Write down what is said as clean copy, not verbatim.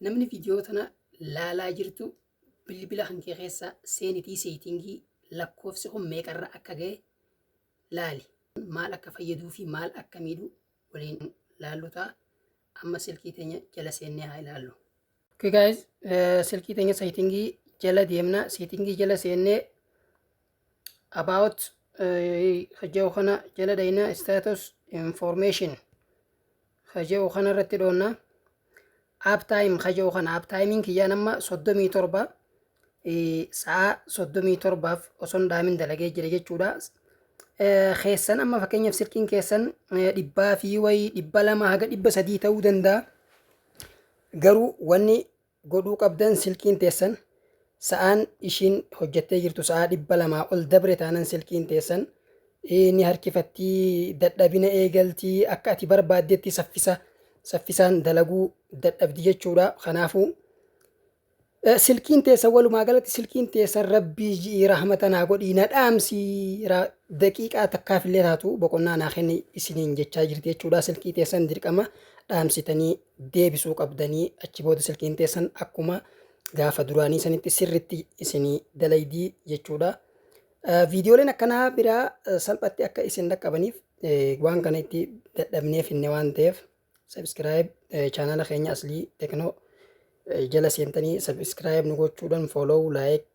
Namni viidiyoo tana laalaa jirtu, bilbila kan kee keessa seenitii setting lakkoofsi kun meeqarra akka ga'e laali. Maal akka fayyaduu fi maal akka miidhu waliin laallu ta'a. Amma silkii teenya jala seennee haa ilaallu. Okay guys, silkii teenya setting jala deemna. Setting jala seennee about haja'u kana jala dhayna, status information haja'u kana irratti dhoonna. Uptime haja'u kana, uptimeiin kiyyaan amma 37, sa'a 37f osoo hin dhaamin dalagee jira jechuudha. Keessan amma fakkeenyaaf silkiin keessan dhibbaa fi wayii, 200 haga 300 ta'uu danda'a. Garuu wanni godhuu qabdan, silkiin teessan sa'aan ishiin hojjettee jirtu sa'a 200 ol dabre taanan, silkiin teessan ni harkifattii, dadhabina eegaltii, akka ati barbaaddetti saffisa saffisaan dalaguu dadhabdi jechuudha. Kanaafuu silkiin teessan, walumaa galatti silkiin teessan, rabbii ji'i rahmata naa godhii, na dhaamsii, daqiiqaa takkaaf illee taatu boqonnaa naa kenni isiniin jechaa jirti jechuudha. Silkii teessan dirqama dhaamsitanii deebisuu qabdanii, achi booda silkiin teessan akkuma gaafa duraanii sanitti sirritti isinii dalaydii jechuudha. Viidiyooleen akkanaa biraa salphatti akka isin dhaqqabaniif, waan kana itti dadhabnee finne waan ta'eef, subscribe chaanala keenya Aslii Teknoo jala seentanii subscribe nu gochuudhaan, follow, like